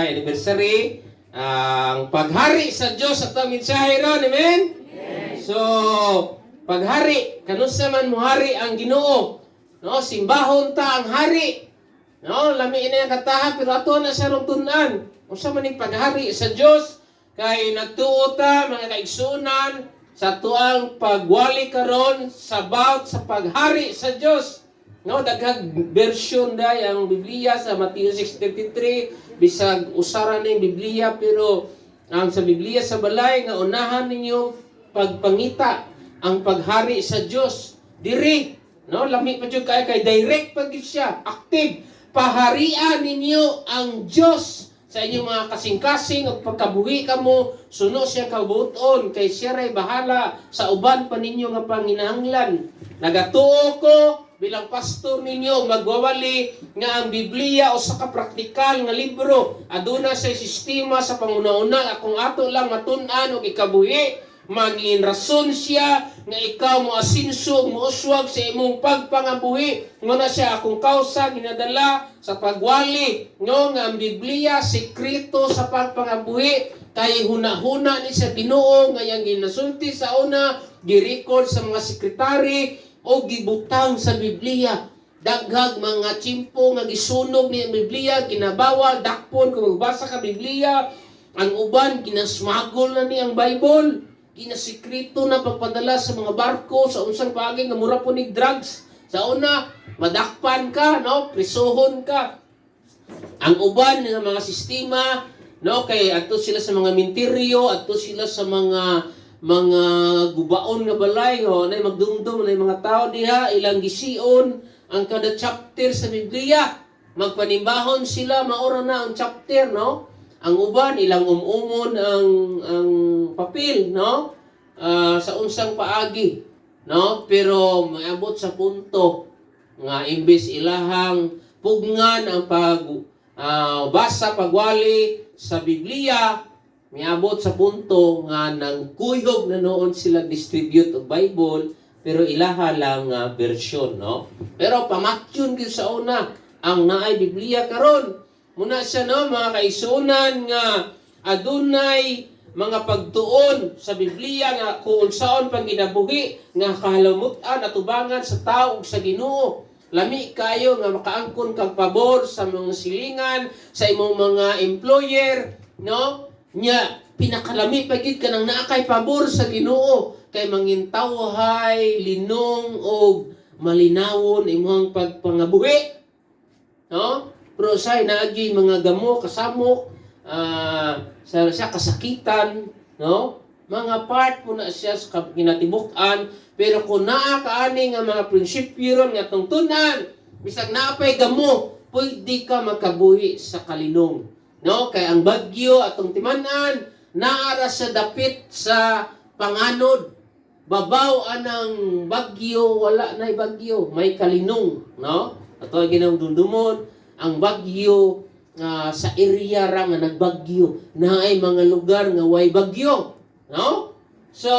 Anniversary ang paghari sa Dios atong mensahe ron. Amen. So paghari, kanusa man mohari ang Ginoo, no? Simbahon ta ang hari, no? Lami ini ang kataha, pero ato na sa tun-an unsa man ning paghari sa Dios, kay nagtuo ta, mga kaigsuonan, sa tuang pagwali karon sa about sa paghari sa Dios. No, daghang version day ang Biblia sa Matthew 6:33, bisag usara ning Biblia, pero ang sa Biblia sa balay nga unahan ninyo pagpangita ang paghari sa Dios. Diri, no, lami pa jud kay kay direct pa gyud siya, active. Paharian ninyo ang Dios sa inyong mga kasing-kasing ug pagkabuhi kamo suno siya kabuoton, kay siya ray bahala sa uban pa ninyo nga panginahanglan. Nagatuo ko bilang pastor ninyo magwawali nga ang Biblia usa ka praktikal nga libro. Aduna sa sistema sa panguna-una kung ato lang matun-an ug ikabuhi, mangin rason siya nga ikaw mo asinso, mo uswag sa imong pagpangabuhi. Nguna siya akong kausa ginadala sa pagwali, no, nga ang Biblia sekreto sa pagpangabuhi, kay huna-huna ni sa Ginoo nga iyang ginasulti sa una, gi-record sa mga sekretary o gibutang sa Biblia. Daghag mga tiyempo nga gisunog ni ang Biblia, ginabawal dakpon kung magbasa ka Biblia. Ang uban ginasmuggle na ni ang Bible, ginasikreto na pagpadala sa mga barko sa unsang paagi nga mura po ni drugs sa una. Madakpan ka, no, prisuhon ka. Ang uban nga mga sistema, no, kay adto sila sa mga minteryo, adto sila sa mga gubaon nga balay nga nay magdumdum nay mga tao diha, ilang gision ang kada chapter sa Biblia. Magpanimbahon sila, maura na ang chapter, no? Ang uban ilang umumon ang papel, no? Ah, sa unsang paagi, no? Pero maabot sa punto nga imbes ilahang pugngan ang pag basa, pagwali sa Biblia, miabot sa punto nga nang kuyog na noon sila distribute og Bible, pero ilaha lang nga version, no? Pero pamatyon gyud sa una ang naay Biblia karon. Muna siya, no, mga kaigsuonan, nga adunay mga pagtuon sa Biblia nga kung unsaon panginabuhi nga kahalamut-an atubangan sa tao ug sa Ginoo. Lami kayo nga makaangkon kag pabor sa mga silingan, sa imong mga employer, no? Nya pinakalami pa gid kanang naa kay pabor sa Ginoo, kay mangintawhay, linong og malinawon imong pagpangabuhi, no? Pero say naagi mga gamo, kasamok, sa kasakitan, no? Mga part po na siya sa kinatibuk-an, pero kung naa ka ani nga mga prinsipyo ron nga tungtunan, bisag naa pay gamo, pwede ka makabuhi sa kalinong. No? Kay ang bagyo atong timan-an, naara sa dapit sa panganod. Babaw anang bagyo, wala na bagyo, may kalinong, no? Ato ang ginang dumdumon, ang bagyo sa area ra nga nagbagyo, naay mga lugar nga way bagyo, no? So,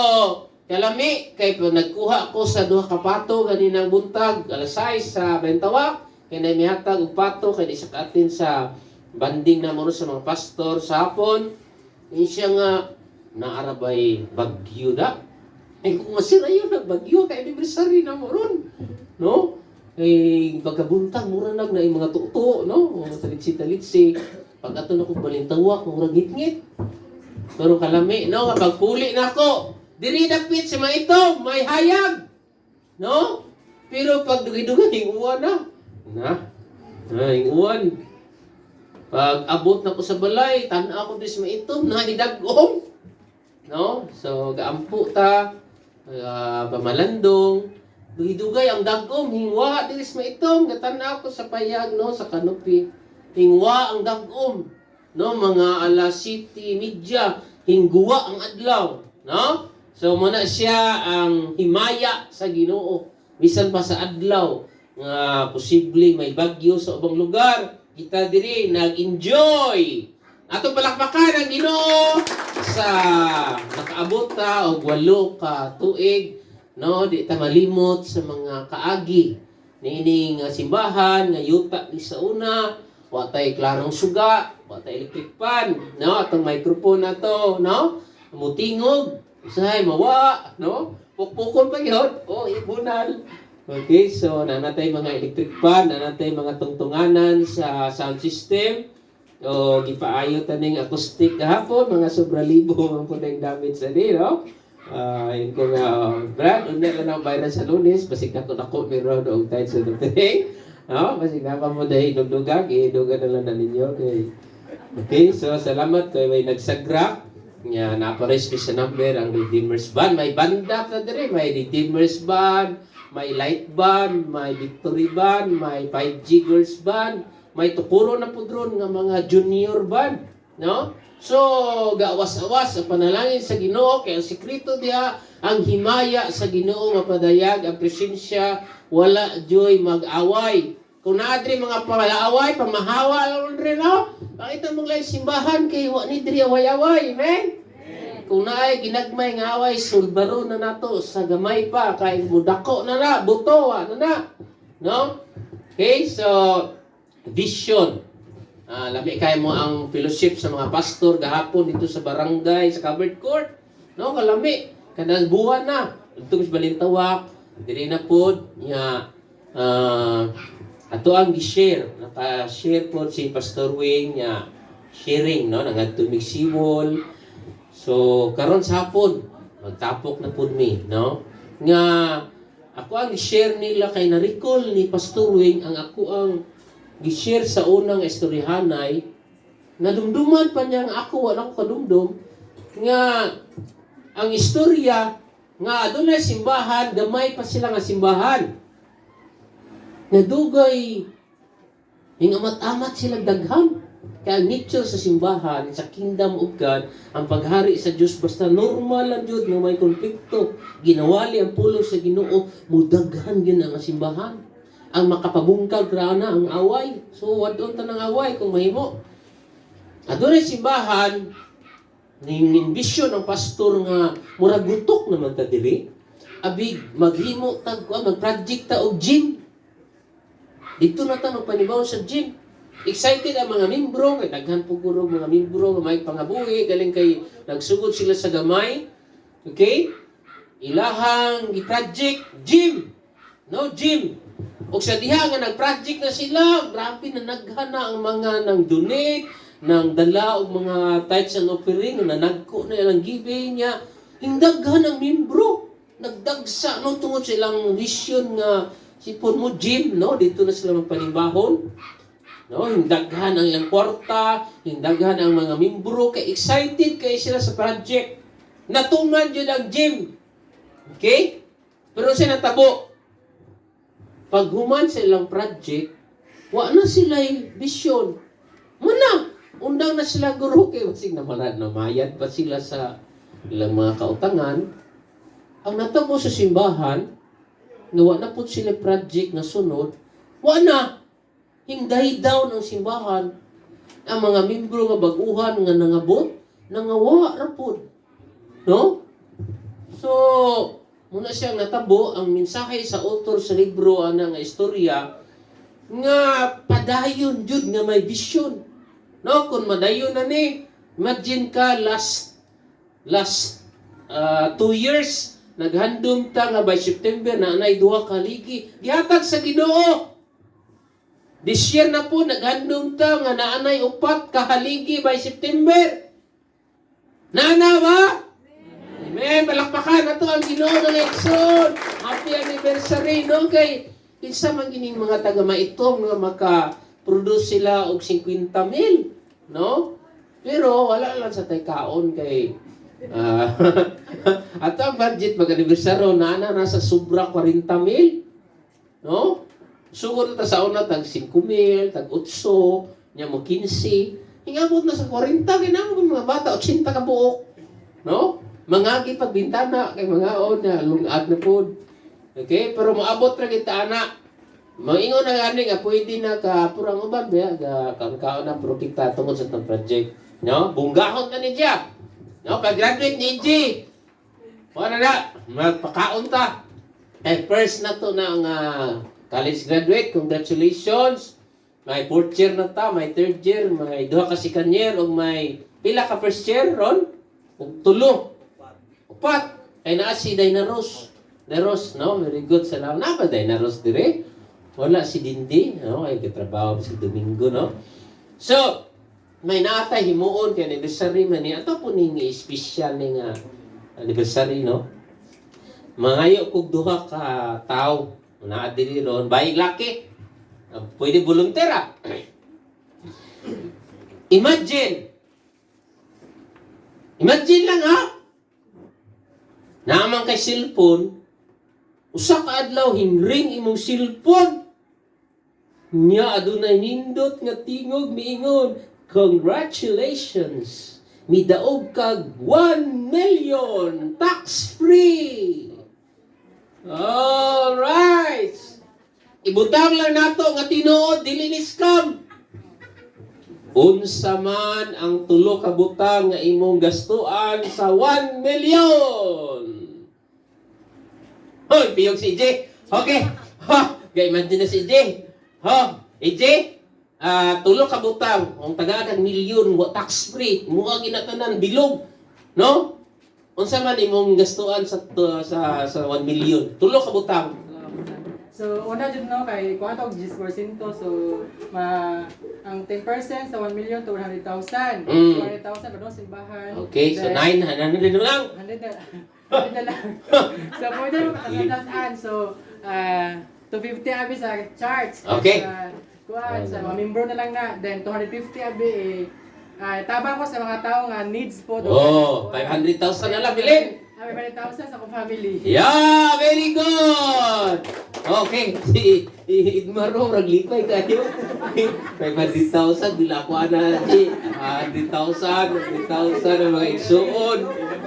kalami kay pag nagkuha ko sa duha ka pato ganinang buntag, alas 6 sa Bentawak, kay na mihatag og pato kay di sa kaatin sa banding na mo sa mga pastor sa hapon. Ini siya nga naarabay bagyo da. Eh kung masira yun, nagbagyo, kay anniversary na mo ron. No? Eh, pagkabuntag, mura nag na yung mga tuto, no? Mga talitsi-talitsi. Pag ato na kong balintawak, mura ngit-ngit. Pero kalami, no? Kapag puli na ako, diri dapit sa maito, may hayag. No? Pero pag dugay-dugay, hinguan na. Na? Na, hinguan. Pag abot na ko sa balay, tanaw ko dis maitom, na idagom. No? So, gaampo ta, pamalandong, dugay-dugay ang dagom, hingwa diris maitom, gatanaw ko sa payag, no, sa canopy. Hingwa ang dagom, no, mga alas 7:30, hingguwa ang adlaw, no? So muna siya ang himaya sa Ginoo. Bisan pa sa adlaw nga posible may bagyo sa ubang lugar, kita diri nag-enjoy. Ato palakpakan ang Ginoo sa nakaabot ta og 8 ka tuig, no? Di ta malimot sa mga kaagi niining simbahan nga yuta ni sa una, wa tay klarong suga. Wa ta electric fan, no? Atong microphone na to, no? Mutingog, usahay mawa, no? Pukpukon pa gyud. Oh, ibunal. Okay, so nanatay mga electric fan, nanatay mga tungtunganan sa sound system. O gipaayo taning acoustic gahapon, mga sobra libo man po na yung damage sa di, no? Ah, yun ko nga, oh, Brad, unya lang ang bayran sa Lunes, basig nako nako meron og tithes sa offering. No, basig na pa mo dahil dugdugag, idugan na lang na ninyo kay. Okay, so salamat kay may nagsagra. Nga napares mi sa number ang Redeemers Band. May banda pa diri, may Redeemers Band, may Light Band, may Victory Band, may 5G Girls Band, may tukuro na pud ron nga mga junior band, no? So, gaawas-awas ang panalangin sa Ginoo kay ang sekreto diha, ang himaya sa Ginoo mapadayag ang presensya, wala joy mag-away. Kung naa diri mga palaaway, pamahawa lang diri, no? Pakita mo lang simbahan kay wa ni diri away-away, amen? Kung naay ginagmay nga away, sulbaro na nato sa gamay pa kay mudako na na, buto wa na na. No? Okay, so vision. Ah, lami kay mo ang fellowship sa mga pastor gahapon dito sa barangay sa covered court. No, kalami kanang buwan na. Dito sa Balintawak, diri na pod nya ato ang gi-share, naka-share pod si Pastor Wing nya sharing, no, nangadto mig seawall. So karon sa hapon magtapok na pod mi, no? Nga ako ang gi-share nila kay na-recall ni Pastor Wing ang ako ang gi-share sa unang istoryahanay, nadumduman pa niya nga ako wala ko kadumdum nga ang istorya nga adunay simbahan, gamay pa sila nga simbahan, nadugay hingamat-amat sila daghan. Kaya ang nature sa simbahan, sa kingdom of God, ang paghari sa Dios, basta normal lang jud nga may konflikto, ginawali ang pulong sa Ginoo, mudaghan gyud ang simbahan. Ang makapabungkag ra na ang away. So wadon ta ng away kung mahimo. Adunay simbahan ning ambisyon ang pastor nga murag gutok naman ta diri. Abig maghimo tag kuan, mag-project ta og gym. Dito na ta magpanibaw sa gym. Excited ang mga membro kay daghan po guro mga membro nga may pangabuhi galing kay nagsugod sila sa gamay. Okay? Ilahang gi-project gym. No gym. Og sa diha nga nag-project na sila, grabe na naghan na ang mga nang donate, nang dala og mga tithes and offering, na nagko na ilang giving niya. Hindaghan ang membro. Nagdagsa no tungod sa ilang vision nga sipon mo gym, no, dito na sila magpanimbahon. No, hindaghan ang ilang kwarta, hindaghan ang mga membro kay excited kay sila sa project. Natuman jud ang gym. Okay? Pero siya natabo. Pag human sa ilang project, wa na sila vision. Muna, undang na sila guro kay basig naman namayad pa sila sa ilang mga kautangan. Ang natabo sa simbahan, nga wa na pud sila project na sunod, wa na. Hinday down ang simbahan. Ang mga membro nga bag-uhan nga nangabot, nangawa ra pud. No? So, muna siyang natabo ang mensahe sa author sa libro ana nga istorya nga padayon jud nga may vision. No, kung madayon na ni, imagine ka last last 2 years naghandom ta nga by September na anay duha ka haligi. Gihatag sa Ginoo. This year na po naghandom ta nga naanay upat ka haligi by September. Nana ba? Amen. Palakpakan na to ang Ginoo ng Exxon. Happy anniversary, no? Kay kinsa man gining mga taga Maitom nga maka-produce sila og 50 mil, no? Pero wala lang sa tay kaon kay ato ang budget mag-anibersaryo na na nasa sobra 40 mil, no? Sugod ta sa una tag 5 mil, tag 8, nya mo 15. Hingabot na sa 40 kay namo mga bata 80 ka buok. No? Mangagi pag bintana kay mga on na lungag na pod. Okay, pero moabot ra kita ana. Maingon na gani nga pwede na ka purang uban ba ga kaon na pero kita tungod sa itong project. No? Bunggahon na ni Jeff. No, pag graduate ni G. Wala na, magpakaon ta. Eh, first na to na ang college graduate. Congratulations. May fourth year na ta, may third year, may duha ka second year, ug may pila ka first year ron? Ug tulo. Upat. Kay naa si Dinaros. Dinaros, no? Very good. Salamat. Naa ba Dinaros dire? Wala si Dindi, no? Ay katrabaho si Domingo, no? So, may naatay himuon kay anniversary man ni ato po ning special ni nga anniversary, no? Mangayo kog duha ka tawo naa diri ron, bayig laki. Ah, pwede volunteer ah. Imagine. Imagine lang ha. Naa man kay cellphone, usa ka adlaw hingring imong cellphone. Nya adunay nindot nga tingog miingon, "Congratulations! Midaog kag 1 million tax free." All right. Ibutang lang nato nga tinuod, dili ni scam. Unsa man ang tulo ka butang nga imong gastuan sa 1 million? Hoy, piyog si EJ. Okay. Ha, gay imagine na si EJ. Ha, EJ. Ah, tulo ka butang, ang tagaan kag milyon, wa tax free, muha ginatanan bilog. No? Unsa man imong gastuan sa 1 million? Tulo ka butang. So, una jud, no, kay kuha og 10%, so ma ang 10% sa 1 million to 100,000. 100,000 padung simbahan. Okay, so Then, 900 na lang. 100 na, 100 na lang. So, pwede mo kakatasaan. So, 250 abi sa church. Sa, kuan, sa mga member na lang na. Then, 250 abi eh, tabang ko sa mga tao nga needs po. Oh, 500,000 na lang, bilin. Ah, 500,000 sa akong family. Yeah, very good. Okay, si Idmaro, raglipay kayo. 500,000, bila ko ana si 100,000, 100,000 ang mga igsuon.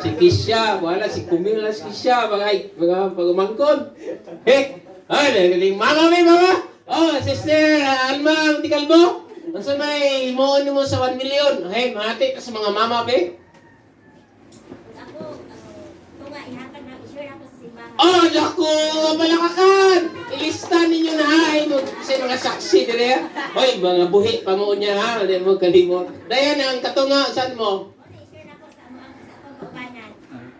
Si Kisha, wala si Kumila, si Kisha, mga pagumangkon. Eh, ay, galing mama may mama. Oh, Sister Alma Di Calvo. Unsa may himuon nimo sa 1 million? Hey, mahati ka sa mga mama be. Ako, ito nga, ihatag na, i-share ako sa simbahan. Oh, naku! Palakakan! Ilista ninyo na ha! Ay, mo, sa mga saksi dire. Hoy, mga buhi pa mo niya ha. Hindi mo kalimot. Dayan ang katunga, saan mo? O, i-share ako sa amo ang sa akong kaubanan.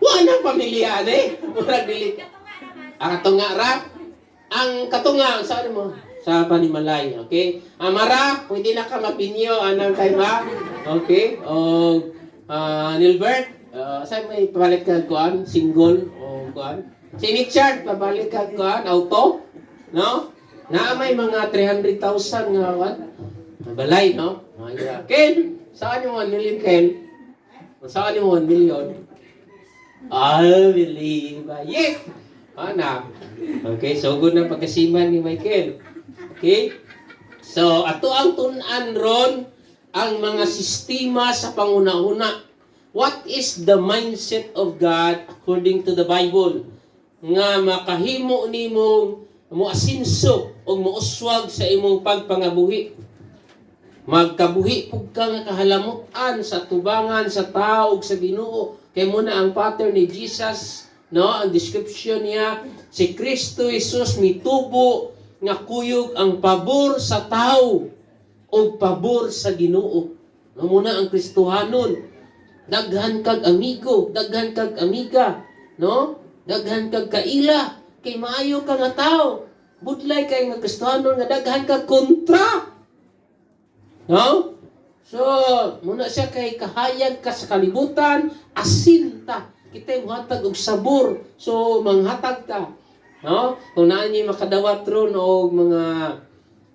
Wala pamilya eh. Murag dili. Katunga naman. Ang katunga ra. Ang katunga, saan mo? Sa panimalay, okay? Amara, pwede na ka mapinyo anang kay ma. Okay? O Nilbert, saan may palit ka kuan? Single o kuan? Si Richard, pabalik ka kuan? Auto? No? Na may mga 300,000 nga kuan? Balay, no? Mga Ken, saan yung 1 million, Ken? Saan yung 1 million? I believe. Yes! Ana. Okay, so good na pagkasiman ni Michael. Okay? So, ato ang tun-an ron ang mga sistema sa panguna-una. What is the mindset of God according to the Bible? Nga makahimo nimong moasinso o mouswag sa imong pagpangabuhi. Magkabuhi pug ka nga kahalamutan sa tubangan sa tao ug sa Ginoo. Kay mao na ang pattern ni Jesus, no? Ang description niya, si Kristo Jesus mitubo nga kuyog ang pabor sa tao o pabor sa Ginoo. No, mao na ang Kristohanon. Daghan kag amigo, daghan kag amiga, no? Daghan kag kaila, kay maayo ka nga tao. Budlay kay nga Kristohanon nga daghan kag kontra. No? So, mao na siya kay kahayag ka sa kalibutan, asin ta. Kita muhatag og sabor. So, manghatag ka. No? Kung naa niyo makadawat ron og mga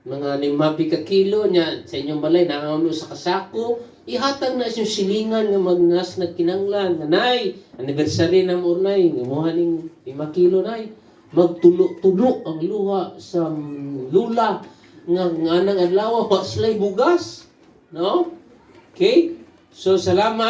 5 ka kilo niya sa inyong balay naa mo sa kasako, ihatag na sa inyong silingan nga magnas nagkinanglan nga, "Nay, anniversary na mo nay, muha ning 5 kilo, nay." Magtulo-tulo ang luha sa lula nga nang adlaw wa sila'y bugas, no? Okay, so salamat.